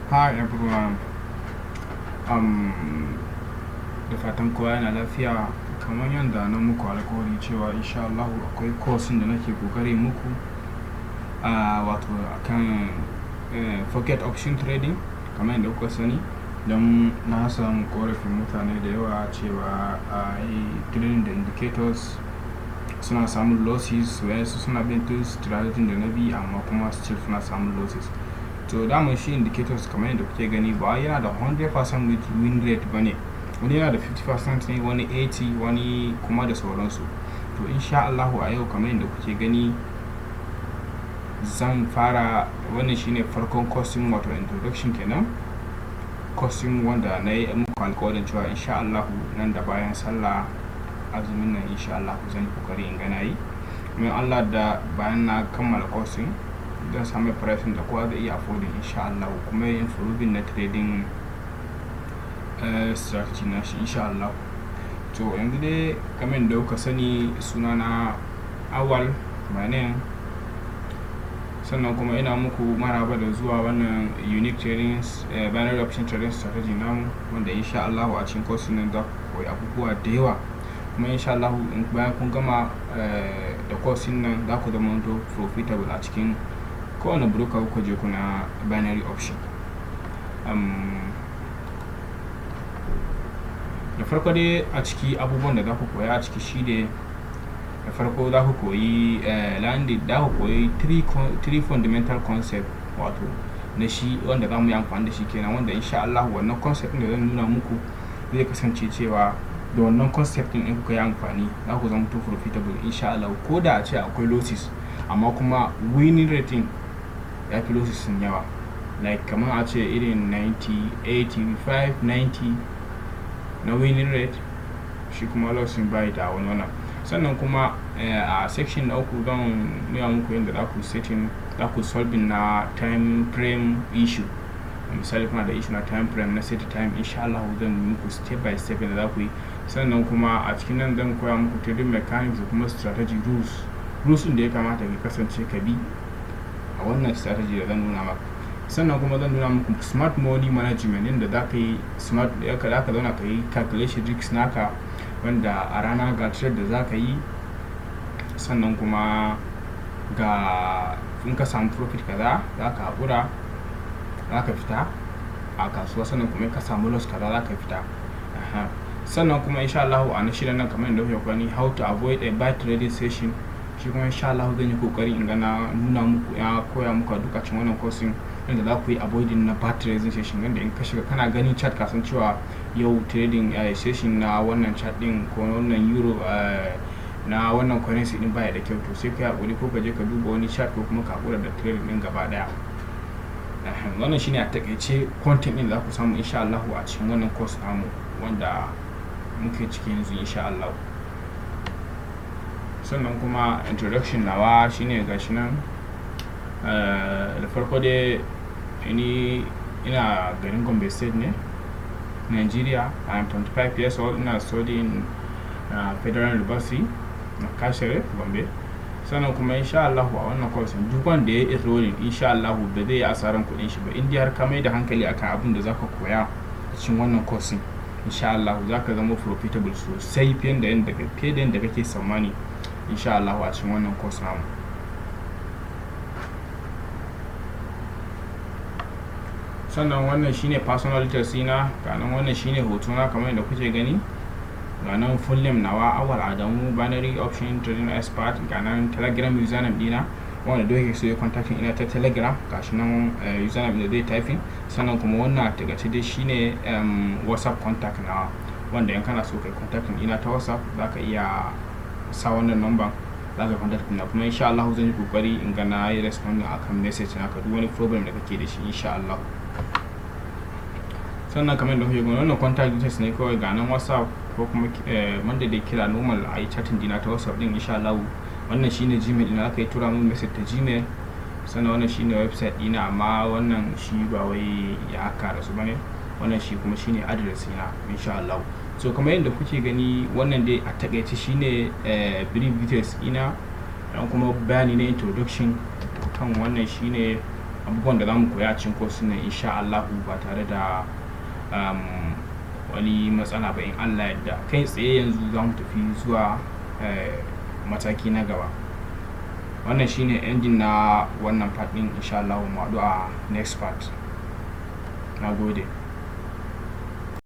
Hi everyone. Da fatan kowa yana lafiya. Kamar yadda na muku alkawari cewa insha Allahu akwai course da nake kokari muku, wato akan pocket option trading. Kamar yadda kuka sani, don na samu korafin mutane da yawa cewa a trading da indicators suna samun losses, wayansu suna bin tools strategy da na bi, amma kuma still suna samun losses. To, daman shi indicators, kamar yadda kuke gani, ba yana da 100% win rate ba ne. Wani yana da 50% ne, wani 80, wani kuma da sauransu. To, insha Allahu a yau, kamar yadda kuke gani, zan fara. Wannan shine farkon course, wato introduction kenan, course wanda na yi muku alkawarin cewa insha Allahu nan da bayan sallah azumin nan, insha Allahu zan yi kokari in ga na yi. Kuma Allah da bayan na kammala course, zan samu pricing da kowa zai iya affording insha Allah, kuma yin improving na trading strategy na shi insha Allah. To, yanzu dai kamar da kuka sani, sunana Awal, my name. Sannan kuma ina muku maraba da zuwa wannan unique trading binary option trading strategy namu, wanda insha Allah a cikin course nan za ku koyi abubuwa da yawa. Kuma insha Allah bayan kun gama da course nan, za ku zama profitable a cikin kowane broker kuka je kuna binary option. Da farko dai, a ciki abubuwan da za ku koya a ciki shine, da farko za ku koyi landing, za ku koyi three fundamental concept, wato na shi wanda za mu yi amfani da shi kenan, wanda insha Allah wannan concept da zan nuna muku zai kasance cewa da wannan concept din in kuka yi amfani, za ku zama profitable insha Allah, ko da a ce akwai losses, amma kuma winning rating ya fi losses sun yawa, like kamar a ce irin 90, 85, 90 na winning rate, shi kuma losing bai da wani wannan. Sannan kuma a section na uku zan nuna muku yadda za ku setting, za ku solving na time frame issue. Misali, kuna da issue na time frame, na set time, insha Allah zan muku step by step yadda za ku yi. Sannan kuma a cikin nan zan koya muku trading mechanics da kuma strategy rules, rules da ya kamata ka kasance ka bi a wannan strategy da zan nuna maka. Sannan kuma zan nuna muku smart money management, yadda za ka yi smart, za ka zauna ka yi calculation risk naka, wanda a rana ga trade da za ka yi, sannan kuma ga in ka samu profit kaza za ka haƙura, za ka fita a kasuwa, sannan kuma in ka samu loss kaza za ka fita. Sannan kuma insha Allah a na shirin nan, kamar yadda kuke gani, how to avoid a bad trading session. Shi kuma insha Allah zan yi kokari in ga na nuna muku, ya koya muku a duka cikin wannan course yadda za ku yi avoiding na bad trading session, yadda in ka shiga kana ganin chart ka san cewa yau trading session na wannan chart din ko wannan euro na wannan currency din baya da kyau. To, sai ka hakuri, ko ka je ka duba wani chart, ko kuma ka hakura da trading din gaba daya. Wannan shine a takaice content din da za ku samu insha Allah a cikin wannan course namu wanda muke ciki yanzu insha Allah. Sannan kuma introduction nawa shine gashi nan. Da farko dai, ni ina garin Gombe State ne, Nigeria. I am 25 years old. Ina studying Federal University na Kashere, Gombe. Sannan kuma insha Allah a wannan course, duk wanda ya enrolling, insha Allah ba zai yi asaran kuɗin shi ba, in har ka mai da hankali akan abin da zaka koya a cikin wannan course. Insha Allah zaka zama profitable sosai fiye da yadda kake tsammani insha Allah a cikin wannan course namu. Sannan wannan shine personal details na. Ganan wannan shine hotona kamar yadda kuke gani. Ganan full name nawa, Awal Adamu, binary option trading expert. Ganan Telegram username dina, wanda duk yake so ya contacting ina ta Telegram, gashi nan username da zai typing. Sannan kuma wannan a takaice dai shine WhatsApp contact nawa, wanda in kana so kai contacting ina ta WhatsApp, zaka iya sa wannan number, zaka contact ina. Kuma insha Allah zan yi kokari in ga na yi responding akan message naka, duk wani problem da kake da shi insha Allah. Sannan kamar da kuke gani, wannan contact details ne kawai. Ga nan WhatsApp, ko kuma wanda da kira normal a yi chatting dina ta WhatsApp din insha Allah. Wannan shine Gmail dina, aka yi tura min message ta Gmail. Sannan wannan shine website dina, amma wannan shi ba wai ya haka da su bane. Wannan shi kuma shine address dina insha Allah. So, kamar yadda kuke gani, wannan dai a takaice shine brief details ina, dan kuma bayani na introduction kan wannan shine. abubuwan da za mu koya a cikin course nan, insha Allahu, ba tare da wani matsala ba, in Allah yadda. Kai tsaye yanzu za mu tafi zuwa mataki na gaba. Wannan shine ending na wannan part din. Insha Allah mu haɗu a next part. Na gode.